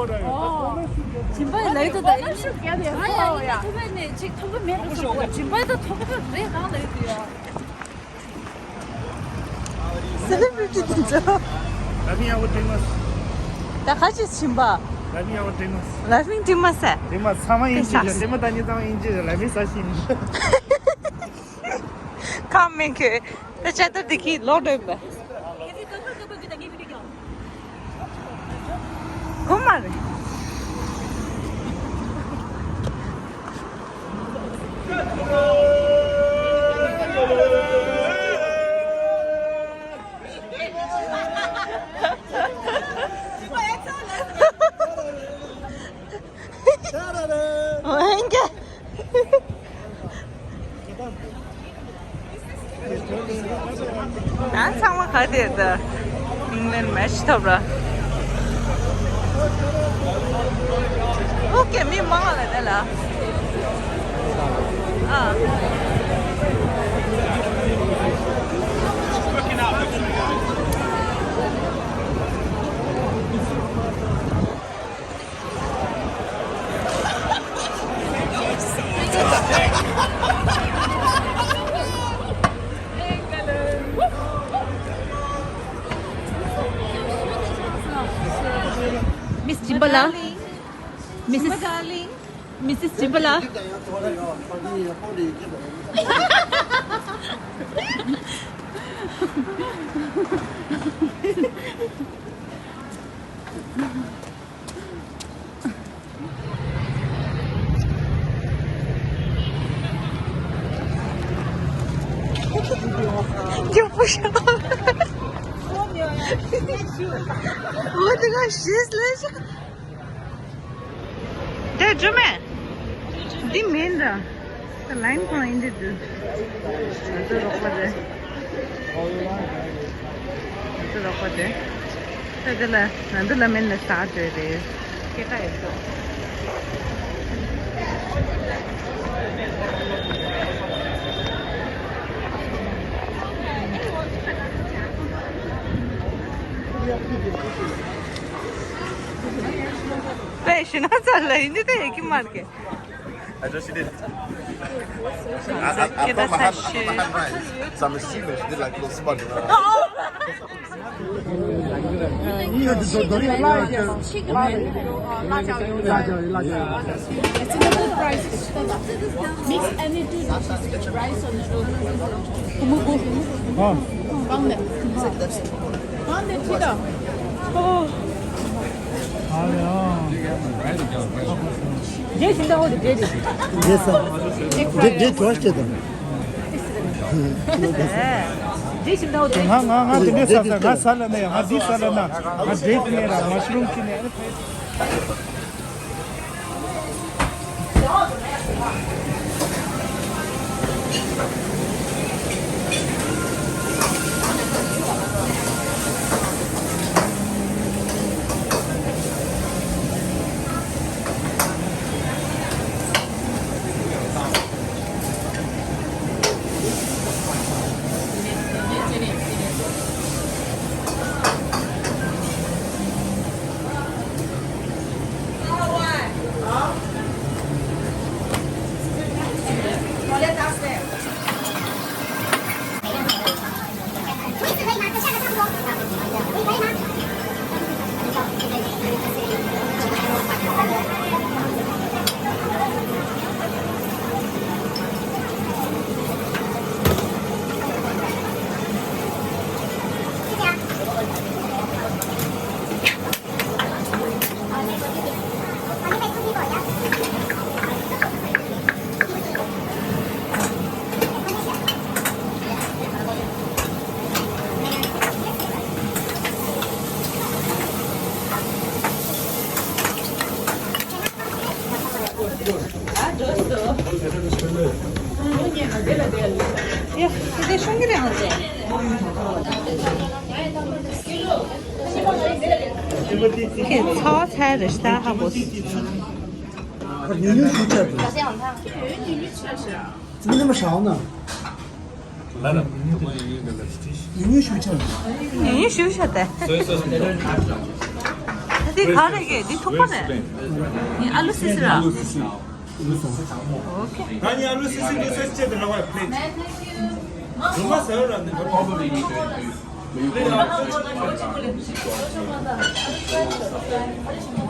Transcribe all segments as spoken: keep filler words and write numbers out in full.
ཨོ། སྦྱིན་པ་ལས་དུ་ད་ཡིན། ང་ཡང་ཡིན་ཐུབ་པ་ནས་ཅིག་ཐུབ་པ་མེད་པ་སོང་བ། སྦྱིན་པ་ད་ཐུབ་པ་རེད་རང་ལས་དུ་ཡོད། སེ་ལེབ་རི་ཊི་དེ་ཚོ། ལ་མི་ཡག་པོ་དྲན་མ། ད་ཁ་ཅིག་ཕྱིན་པ། ལ་མི་ཡག་པོ་དྲན་མ། ལ་མི་དྲན་མ་ཟེར། དྲན་མ་ཚང་མ་ཡིན་ཅི་ཞིག་དྲན་མ་ད་ནི་ཚང་མ་ཡིན་ཅི་ཞིག་ལ་མི་ས་ཞིག་ཡིན། ཁམ་མེད་ཁྱོད། ད་ཆ་ད་འདི་གི་ལོག་འགྲོ་ཡིན་པ། ཁོ་མ་རེད། འོན་ཀྱང་། ད་ཚང་མ་ག་དེ་ད་ཨིང་ལན་མེ་ཆི་ཐོབ་ར། ཨོ་ཀེ། མི་མང་ལ་དེ་ལ། ཨ། Miss Jimbala. Missus Missus Jimbala. མགྱོགས་པོ་ཤོག་འོ་དེ་ག་ཤེས་ལས་ཤག་དེ་འགྲོ་མེད། འདི་མིན་ད། ད་ལན་ཁོང་ཨིན་འདི་འདུག་ང་ཚོ་རོགས་པ་རེད། ང་ཚོ་རོགས་པ་རེད། ད་དེ་ལ་ང་ཚོ་ལ་མིན་ལ་ཟ་འདོད་རེད། སྐད་ཆ་ཡོད་ཚོ། Wait, Srinath sir, like, you need to take him, Mark. I just did. I, I, I thought my hand, I thought my hand ran. So I'm assuming she did like a little spun. It's in a good price. Mix any two dishes, rice or noodles. 어. 가운데. 가운데 튀다. 어. 아야. 제 진짜 어디 제지? 됐어. 제, 제 좋아하시거든. 제 진짜 어디? ང་ང་ང་དེ་འདྲ་ཟ་ཟ་ང་ཟ་ལ་ནས་ང་འདི་ཟ་ལ་ན་ང་འདྲེ་ཁྱེར་ར་མ་ཤི་རུམ་ཁྱེར་ནས། ཚ་བ་ཚ་རེ་ཤ་ཧ་པོ། ཉུང་ཉུང་ཞིག་བྱ་དགོས། མི་རྣམ་པ་ཧྲ་ན། ཉུང་ཉུང་ཞིག་བྱ། ཉུང་ཉུང་ཞིག་བྱ་དེ། ད་དེ་ ག་རེ་གི་འདི་ཐུག་པ་རེད། ནི་ཨ་ལུ་སི་སི་ར། ཨ་ལུ་སི་སི། ཨོ་ཁེ། ད་ནི་ཨ་ལུ་སི་སི་འདི་སེ་ཆེ་དེ་ལ་བ་པི་ལེཊ། རུ་མ་ཟ་ར་ནི།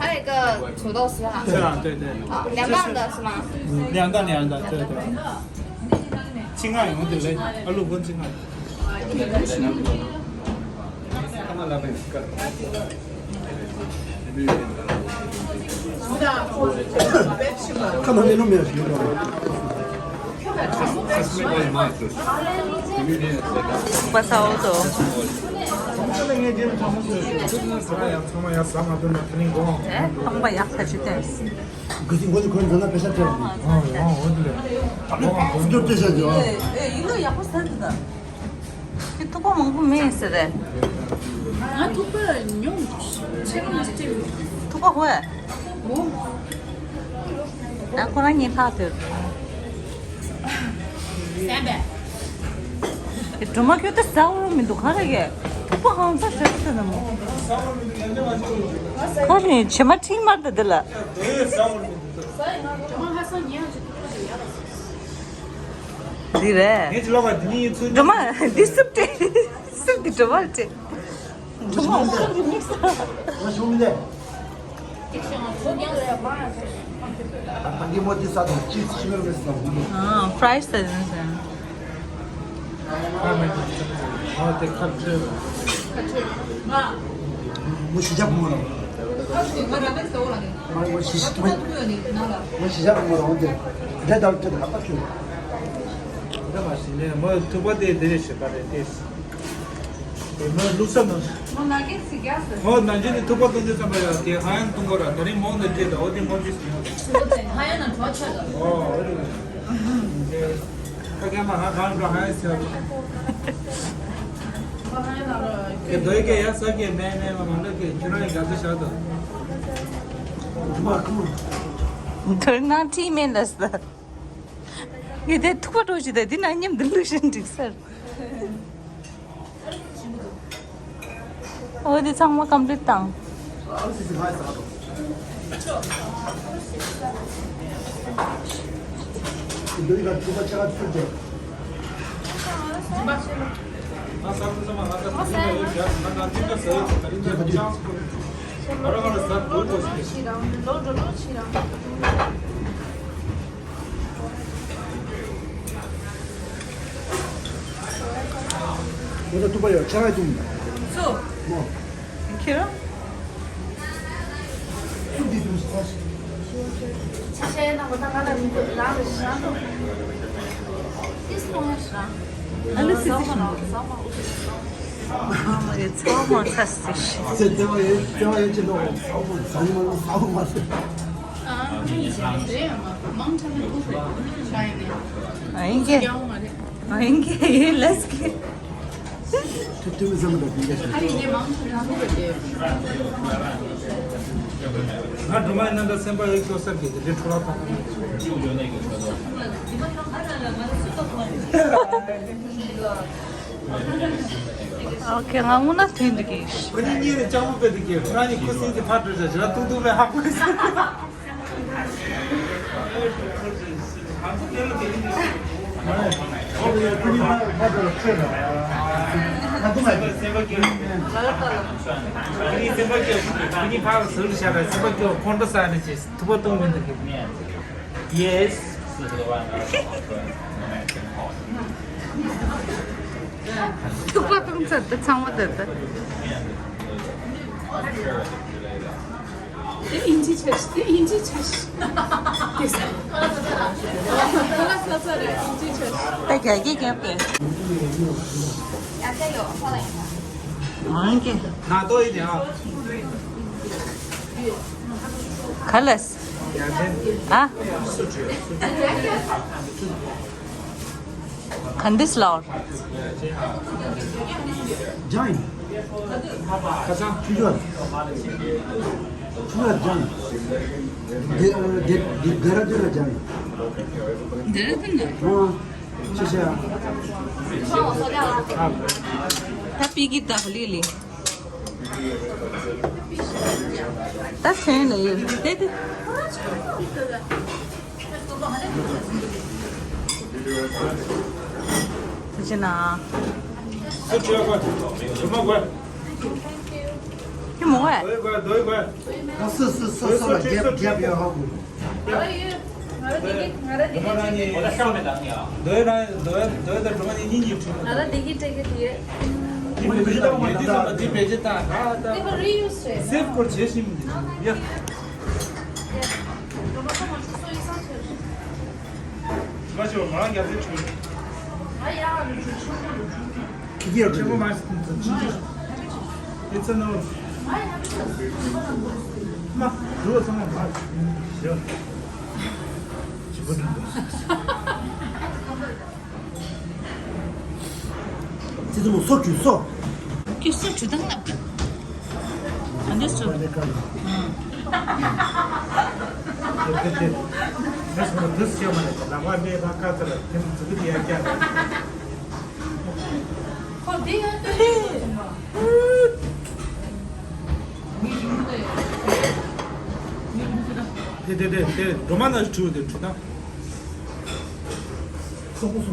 还有一个土豆丝哈。 这样，对对。好，两档的是吗？两档两档，对对。青菜用的嘞，啊，肉羹青菜。 ཚང་མ་ཡག་ཐག་ཆོད་བསྟན། 可是我就可能在那边下车了。 ཨེ་ཡིན་ན་ཡག་པོ་ཟ་འདུག་ད། ཁྱེད་ཐུག་པ་མང་པོ་མེད་ཟེར་རེད། ང་ཐུག་པ་ཉུང་ཆེ་ག་མ་ཐུག་པ་ཧོ། ད་ཁོ་རང་གཉིས་ལྷག་ཐོས། ཟན་པས། སྒྲོལ་མ་ཁྱོད་ད་ཟ་འོ་མི་འདུག་ག་རེ་གས། ཐུག་པ་ཧང་སང་ཟ་གི་ཟེར་ན་མོ། ཁ་རེ་བྱེ་མ་ཁྲིག་མར་ད་འདི་ལ། འདི་རེད། ངས་ཅི་ལོག་པ་འདི་གཉིས་ཚུར། སྒྲོལ་མ་འདི་སུབ་སྤྲད། སུབ་འདི་སྒྲོལ་མར་སྤྲད། སྒྲོལ་མ་སུབ་འདི་དམིགས་བསལ། ང་ཞུ་མི་ལས། ད་གི་མོ་འདི་ས་དང་ཅི་ཞིམ་མེར་མེར་ཟ་བུ་ལས། ཨ་ཕ་རའི་སི་ཟ་ཟིན་ཟིན། ཨ་དེ་ཁ་ཆོས། ཁ་ཆོས། མོ་ཞི་ཆགས་བུ་མོ་རང་། ང་ཞི་ཞི་ཐུབ། ང་ཞི་ཞག་མ་རང་དེ་འདྲ་དང་དེ་ལ་ཁ་ཆུ། འདྲ་མ་ཞི་ནས་མོ་ཐུག་པ་དེ་དེ་རེ་ཞིག་པ་རེད་དེ། དེ་མོ་ལུག་ས་ནང་། མོ་ན་གེ་སི་རྒྱ་ཟེར། མོ་ནང་ཆེན་ནས་ཐུག་པ་གཏོང་རྒྱུ་བསམ་པ་ཡོད་དེ་ཧ་ཡང་གཏོང་དགོས་ར། ད་རིང་མོ་འདི་སྤྲད་ད་འོ་དེ་མོ་ཅི་ཟེར་ཡོང་། ཧ་ཡང་ན་གྲོགས་ཆོད་དོ། ཨོ་ཨོ་རེད། ཁ་སྐད་མ་ཧ་གང་འགྲོ་ཧ་ཡང་ཟེར། ཁྱེད་རྡོ་ཡི་སྐད་ཡ་ས་སྐད་མེད་མེད་མ་མ་འདྲ་སྐད་ཁྱོད་རང་ཡི་དགའ་ཚོད་བཞག་དང་། དོ་ནང་ཁྲིད་མེད་ལ་ས། ངས་དེ་ཐུག་པ་འགྲོ་ཞིག་དང་འདི་ན་མཉམ་དུ་ལུས་ཤིང་འགྲིག་ས། ཨོ་དེ་ཚང་མ་ཀམ་པི་ལིཊ་བཏང་། ཁྱེད་རང་། ཨ་ལུ་སི་སི་ཤོང་། ཨ་མ་གི་ཚ་བ་མ་ཚ་སི་ཤི། ཚེ་ཚེ་བ་ཡོད་ཚེ་བ་ཡོད་ཅི་ནོ། ཚ་བ་མ་ཚ་བ་མ་ཚ་བ་མ་ཚ། ཨ་ནི་ཡིན་ཞེས་རེད་ཡང་མ་མང་ཆ་ནས་ཁུག་རེད་ཤ་ཡིན་ནས། ཨ་ཡིན་གྱི། ཡང་མ་རེད། ཨ་ཡིན་གྱི་ཡིན་ལས་ཀྱི། ཐུབ་ཐུབ་བཟང་མོ་དང་ཕན་ཆད་ཨ་ནི་ངས་མང་ཆ་ནས་ཁུག་རེད་དེ། ང་སྒྲོལ་མ་ཡིན་ན་འདྲ་སེམས་པ་ཡོད་སྐྱོ་སར་གྱི་དེ་འདྲའི་འཕྲོ་བརླག་བཏང་། ཨོ་ཁེ། ང་དངོས་གནས་ཐོན་འདུག་གི། ཁོ་གཉིས་གཉིས་ནས་ལྕགས་མོ་སྤེལ་འདུག་གི། ཁོ་རང་གཉིས་ཁུ་སིམ་གྱི་ཕར་འགྲོ་བྱ་བྱ་ཏུག་ཏུག་ལ་ཧ་གོ་ཟེར། ཁོ་གཉིས་ཕར་ཕར་འགྲོ་ལ་ཁྲོད་ལ། ཁ་ཏུ་མ་གི། ཁོ་གཉིས་སེམས་པ་སྐྱོ། ཁོ་གཉིས་ཕར་ཟུར་བཞག་ལ་སེམས་པ་སྐྱོ། ཁོང་ཁྲོ་ཟ་ནས་བྱས་ཐུབ་པ་གཏོང་མི་འདུག་གི། Yes། ཐུག་པ་གཏོང་ཚར་ཏེ་ཚང་མ་དེ་ལྟ། དེ་ཨིན་ཇི་ཆ་ཤི། དེ་ཨིན་ཇི་ཆ་ཤི། དེ་ས། ད་རྒྱ་སྐད་རྒྱབ་པས། ཨང་ཀེ། ན་ཏོ་ཡི་དེ་ཨ། ཁ་ལས། ཨ། ག་འདྲས་ལོར། ཇའིན། ཁ་སང་། ཆུ་ཆུ། ཆུ་ལ་ཇའིན། དེ་དེ་དེ་ར་དེ་ལ་ཇའིན། འདི་ར་དེ་ནི། ཨ། ཆུ་ཆུ། ད་པི་ཀི་ད་ཧ་ལི་ལི། ད་ཆེན་ལ་ཡོད་དེ་དེ། དེ་ཅི་ན། སུ་ཁྱོད་དགོས། ཁྱོད་མ་དགོས། ཁྱོད་མ་དགོས། དོའི་དགོས། དོའི་དགོས། ང་སུ་སུ་སུ་སུ་ལ་རྒྱབ་རྒྱབ་ཡོད་ཧ་གོ། ང་ར་ཡོད། ང་ར་དེ་གི་ང་ར་དེ་གི་སྤྲད་གི། དོའི་ར་དོའི་དོའི་དང་གྲོགས་ནི་གཉིས་གཉིས་ཁྲིད། ང་ར་དེ་གི་སྤྲད་གི་དེ་ཡོད། དེ་བེད་སྤྱོད་བཏང་བ་དང་ད་དེ་བེད་སྤྱོད་བཏང་ད་ད། དེ་ཁོ་རི་ཡུ་སི་རེད། སེབ་སྐོར་བྱེད་བཞིན་མི་འདུག་ཡ། མ་ཤོར་མ་རྒྱ་སེ་ཆུ། ཡར་ཆེན་པོ་མ་སྲིད་ཙམ་ཅི་ཅི། It's a no. མ་འགྲོ་ཚང་མ་མ་ཤོར། ཅི་པོ་འགྲོ། ཙི་ཙི་མོ་སོ་བྲུས་སོ། ཁྱོད་སོ་བྲུས་དང་ལབ་ད། ཨ་འདི་སོ། ཨ་འདི་ཀ་ལ། ཨང་། དེ་དེ་དེ། ང་སོ་ན་འདི་སོ་མ་ལས་ལ་བ་མེ་བ་ཀ་ཙི་ལ་དེ་མོ་ཙི་ཙི་ཡ་ཀྱ་ལ། ཁོ་འདི་ཡ་ཀྱ་ལ། དེ་དེ་དེ་དེ་སྒྲོལ་མ་ན་བྲུས་དེ་བྲུས་དང་། སོ་སོ་སོ།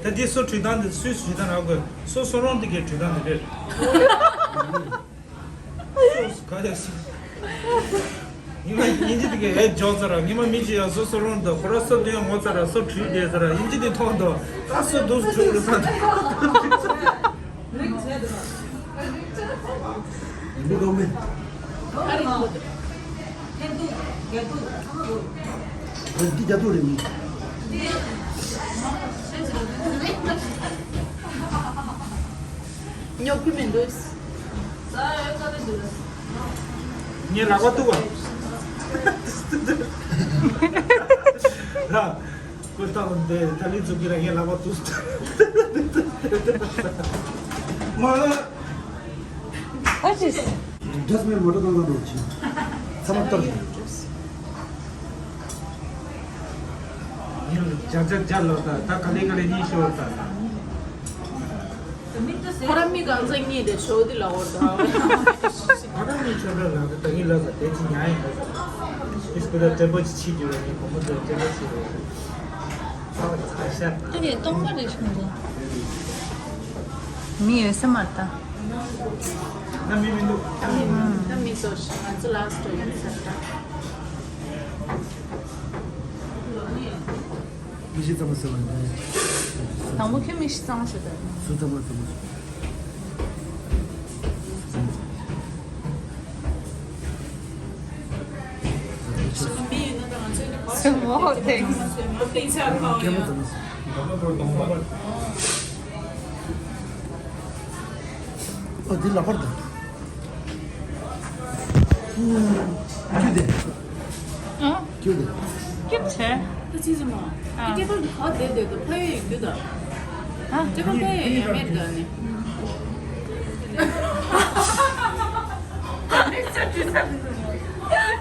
ད་དེ་སོ་བྲུས་སྟངས་དེ་སུས་བྲུས་སྟངས་རག་དགོས། སོ་སོ་རང་དེ་གའི་བྲུས་སྟངས་དེ་རེད། སོ་ག་རེ་སོ། ཉི་མ་ཡིན་གཅིག་དེ་གའི་ཨེ་འཇོག་ཚར་ར། ཉི་མ་མི་གཅིག་ཡང་སོ་སོ་རང་དུ་ཁོ་ར་སོ་དོན་ངོ་ཚར་ར། སོ་བྲུས་བསྡད་ཚར་ར། ཡིན་གཅིག་དེ་མཐོང་དོ། ད་སོ་དུ་བྲུས་རུ་ཚར་དོ། མི་གོ་མེད། འདི་རྒྱ་ཐུག་རེད་མི། ཉོ་གི་མི་འདུག་ངས་ལག་པ་གཏུག་པ། ལ། ཀུན་སྟངས་འདི་ད་ལི་འཛུགས་ཀྱི་ར་ངས་ལག་པ་གཏུག་མ། ཨ་ཅིས། འདྲེས་མེད་མོ་ཊ་གང་གང་འགྲོ་ཆེ། ཚ་མ་ལྟར། ཡིན་ལ་ཇ་ཇ་ཇ་ལོ་ད་ད་ག་ལེ་ག་ལེ་གཉིས་ཤོར་ད་ད། ཁོ་ར་མི་གང་ཚ་གཉིས་དེ་ཤོར་དེ་ལ་འོར་ད། ཁོ་ར་མི་ཆོ་ར་ལ་ད་གི་ལ་ད་དེ་ཅི་ཉ་ཡིན་ད། ཨིས་ཀུ་ད་དྲན་པོ་ཅི་ཆི་རྒྱུ་ར་ནི་གོ་མོ་ད་དྲན་པོ་ཆི་ར། ཚ་བ་ཚ་ཤ་ད། ཨ་ནི་སྟོང་པ་རེ་ཤོང་གོ། མི་ཡོད་ས་མ་ད། ད་མི་མི་འདུག་ད་མི་མི་འདུག་ད་མི་ཚོ་ང་ཚོ་ལ་སི་ཊི་ཡིན་ས་ད། མི་ཤི་ཙམ་ཟེར་བ་ནི། དང་པོ་ཁྱོད་མི་ཤི་ཙམ་ཟེར་ད། སུ་ཙམ་ཙམ། སུ་མོ་ཐེངས། ཨ་འདི་ལ་པར་ད། ཁྱོད་དེ། ཨ། ཁྱོད་དེ། ཁྱོད་ཚེ། ད་ཅི་ཟེར་མོ། ཨ། ཁྱེད་པར་ག་བསྡད་བསྡད་དུ་ཕ་ཡུལ་ཡིན་རྒྱུ་ད། ཨ། ཁྱེད་པར་ཕ་ཡུལ་ཡང་མེད་ད་ནི།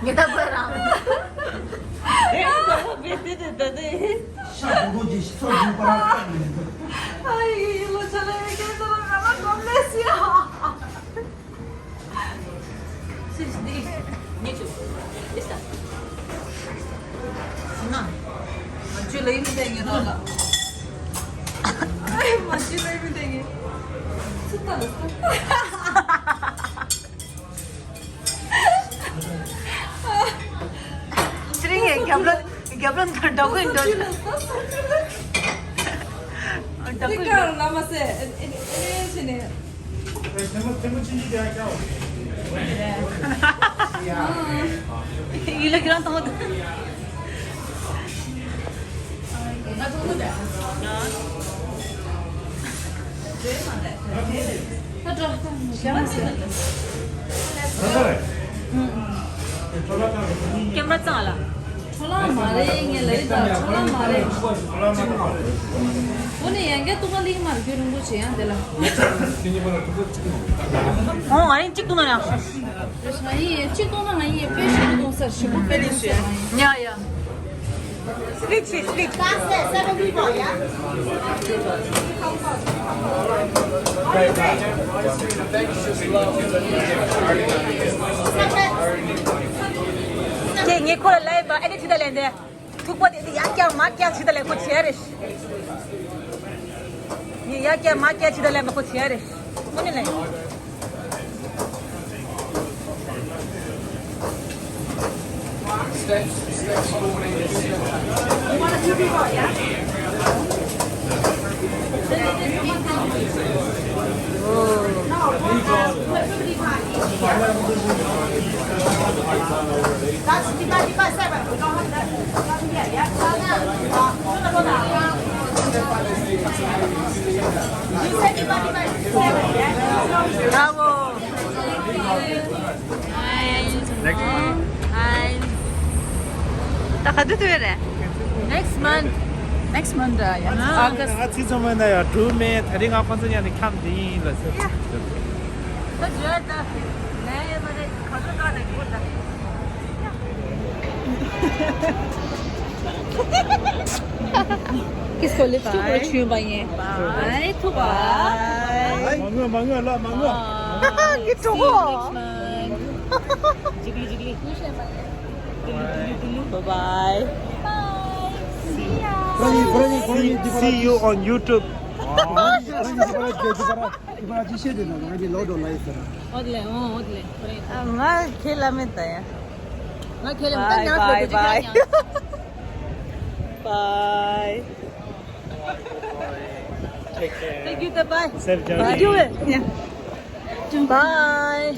ངེད་ད་བར་རང་། ཨེ་ད་བར་བེད་དེ་དེ་ད་དེ། ཤ་དོ་དོ་ཅིག་ཤི་ཚོགས་ཡིན་པ་རང་བསམ་མི་འདུག་ཨ་ཡི་ཡི་ལོ་ཆ་ལ་ཡི་ཁྱེད་ཚོ་ལ་ང་ལ་གོམས་ལས་སི་ཧ། སི་སི་འདི་ཉེ་ཆུ་ཨིས་ད་ན་མ་ཆུ་ལ་ཡིན་ཏེ་ངེ་ད་ལ་མ་ཆུ་ལ་ཡིན་ཏེ་ངེ་སུ་ད་ལ་སུ། ཚེ་རིང་ངས་རྒྱབ་ལ་རྒྱབ་ལ་འདྲ་འདྲ་གོ་འདྲ། འདྲ་གོ་འདྲ། ལ་མ་ཟེ་ཨེ་ཨེ་ཨེ་ཆེ་ནས། ཡིན་ལ་ཁྱེད་རང་དང་པོ། ཀེམ་ར་གཙང་ལ། ཁོ་ལ་མ་རེད་ངས་ལ་ཡི་ད་ཁོ་ལ་མ་རེད། འོ་ནས་ཡང་བསྐྱར་ཏུ་ཁ་ལིག་མར་རྒྱུ་རིན་པོ་ཆེ་ཡང་དེ་ལ། ཨོ་ང་ཡིན་གཅིག་ཏུ་ན་ཡང་། ང་ཡིན་གཅིག་ཏུ་ན་ང་ཡིན་དཔེ་ཞིག་ཏུ་གཏོང་ས་ཞིག་པོ་དཔེ་ལེགས་ཤོས་ཡ་ཡ། Split cheese, split. ཁྱེད་ངས་ཁོ་ལ་ལབ་པ་ཨ་ནི་ཅི་ད་ལན་དེ། ཐུག་པ་དེ་དེ་ཡར་བཀྱག་མར་བཀྱག་ཅི་ད་ལན་ཁོ་བྱས་རེད། ངས་ཡར་བཀྱག་མར་བཀྱག་ཅི་ད་ལན་ཁོ་བྱས་རེད། དངོས་གནས་ལན། Bravo. Next month. ད་ག་དུས་ཐུག་རེད། Next month. Next month. August. ང་ཚིག་ཚང་མ་ན་ཡ་གྲུབ་མེད། ད་རིང་ང་ཁོང་ཚོ་མཉམ་དུ་འཁྱམས་བསྡད་ཡིན་ལ་ཟེར། ད་བརྗོད་ད། ནས་ཡོད་མ་རེད། ག་ཚོད་བཀག་ནས་སྒུག་ད། Kiss को लिपस्टिक को छुए भाई। बाय थुबा। बाय। मांगो मांगो ला मांगो। कि टुको। जिगली जिगली। Bye bye. See you on YouTube. ང་ཁས་ལ་མེད་ད་ཡ། ང་ཁས་ལ་མེད་ད། Bye bye. Thank you. Bye. Safe journey. Bye.